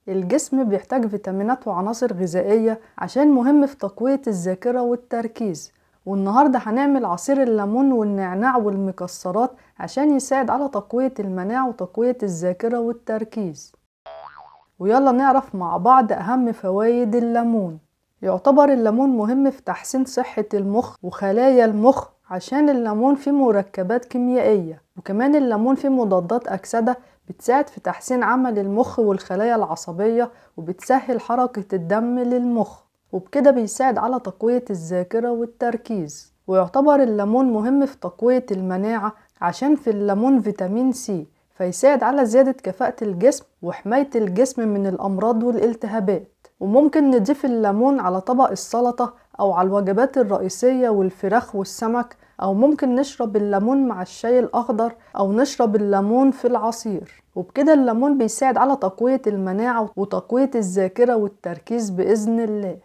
الجسم بيحتاج فيتامينات وعناصر غذائية عشان مهم في تقوية الذاكرة والتركيز. والنهاردة هنعمل عصير الليمون والنعناع والمكسرات عشان يساعد على تقوية المناعة وتقوية الذاكرة والتركيز. ويلا نعرف مع بعض أهم فوائد الليمون. يعتبر الليمون مهم في تحسين صحة المخ وخلايا المخ عشان الليمون فيه مركبات كيميائية، وكمان الليمون فيه مضادات أكسدة بتساعد في تحسين عمل المخ والخلايا العصبية، وبتسهل حركة الدم للمخ، وبكده بيساعد على تقوية الذاكرة والتركيز. ويعتبر الليمون مهم في تقوية المناعة عشان في الليمون فيتامين سي، فيساعد على زيادة كفاءة الجسم وحماية الجسم من الأمراض والالتهابات. وممكن نضيف الليمون على طبق السلطة أو على الوجبات الرئيسية والفراخ والسمك، أو ممكن نشرب الليمون مع الشاي الأخضر، أو نشرب الليمون في العصير. وبكده الليمون بيساعد على تقوية المناعة وتقوية الذاكرة والتركيز بإذن الله.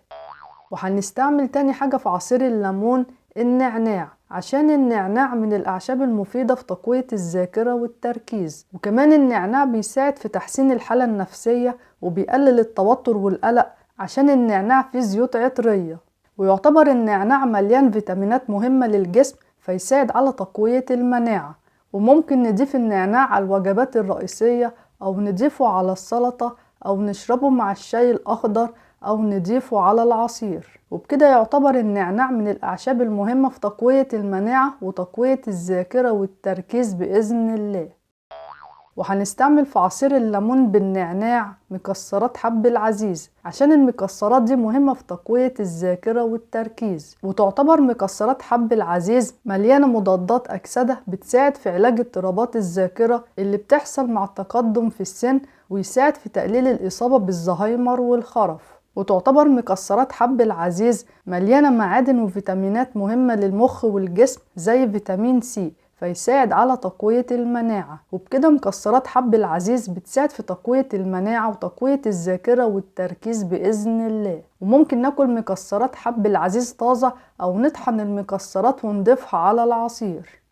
وهنستعمل تاني حاجة في عصير الليمون النعناع، عشان النعناع من الأعشاب المفيدة في تقوية الذاكرة والتركيز. وكمان النعناع بيساعد في تحسين الحالة النفسية وبيقلل التوتر والقلق عشان النعناع فيه زيوت عطرية. ويعتبر النعناع مليان فيتامينات مهمة للجسم فيساعد على تقوية المناعة. وممكن نضيف النعناع على الوجبات الرئيسية، أو نضيفه على السلطة، أو نشربه مع الشاي الأخضر، أو نضيفه على العصير. وبكده يعتبر النعناع من الأعشاب المهمة في تقوية المناعة وتقوية الذاكرة والتركيز بإذن الله. وهنستعمل في عصير الليمون بالنعناع مكسرات حب العزيز، عشان المكسرات دي مهمة في تقوية الذاكرة والتركيز. وتعتبر مكسرات حب العزيز مليانة مضادات أكسدة بتساعد في علاج اضطرابات الذاكرة اللي بتحصل مع التقدم في السن، ويساعد في تقليل الإصابة بالزهايمر والخرف. وتعتبر مكسرات حب العزيز مليانة معادن وفيتامينات مهمة للمخ والجسم زي فيتامين سي، فيساعد على تقوية المناعة. وبكده مكسرات حب العزيز بتساعد في تقوية المناعة وتقوية الذاكرة والتركيز بإذن الله. وممكن ناكل مكسرات حب العزيز طازة، أو نطحن المكسرات ونضيفها على العصير.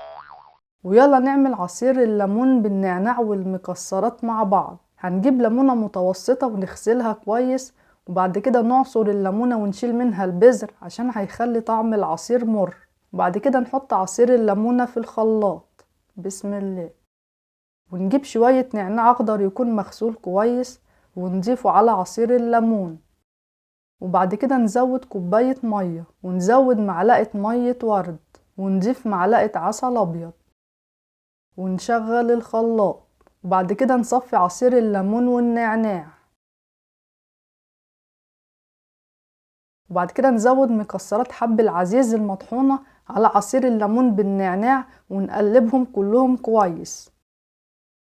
ويلا نعمل عصير الليمون بالنعناع والمكسرات مع بعض. هنجيب ليمونة متوسطة ونغسلها كويس، وبعد كده نعصر الليمونة ونشيل منها البذر عشان هيخلي طعم العصير مر. وبعد كده نحط عصير الليمونة في الخلاط، بسم الله. ونجيب شوية نعناع أخضر يكون مغسول كويس ونضيفه على عصير الليمون. وبعد كده نزود كوباية مية، ونزود معلقة مية ورد، ونضيف معلقة عسل أبيض، ونشغل الخلاط. وبعد كده نصفي عصير الليمون والنعناع. وبعد كده نزود مكسرات حب العزيز المطحونة على عصير الليمون بالنعناع ونقلبهم كلهم كويس.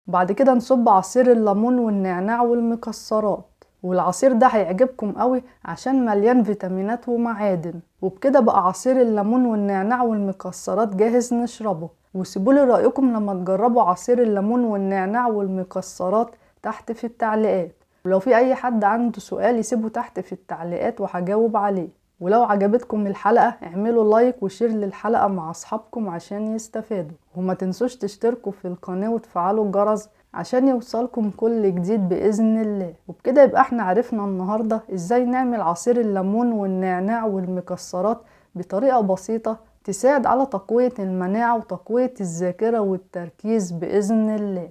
وبعد كده نصب عصير الليمون والنعناع والمكسرات. والعصير ده هيعجبكم قوي عشان مليان فيتامينات ومعادن. وبكده بقى عصير الليمون والنعناع والمكسرات جاهز نشربه. وسيبولي رأيكم لما تجربوا عصير الليمون والنعناع والمكسرات تحت في التعليقات. ولو في اي حد عنده سؤال يسيبه تحت في التعليقات وهجاوب عليه. ولو عجبتكم الحلقة اعملوا like و share للحلقة مع اصحابكم عشان يستفادوا. وما تنسوش تشتركوا في القناة وتفعلوا الجرس عشان يوصلكم كل جديد بإذن الله. وبكده يبقى احنا عرفنا النهاردة ازاي نعمل عصير الليمون والنعناع والمكسرات بطريقة بسيطة تساعد على تقوية المناعة وتقوية الذاكرة والتركيز بإذن الله.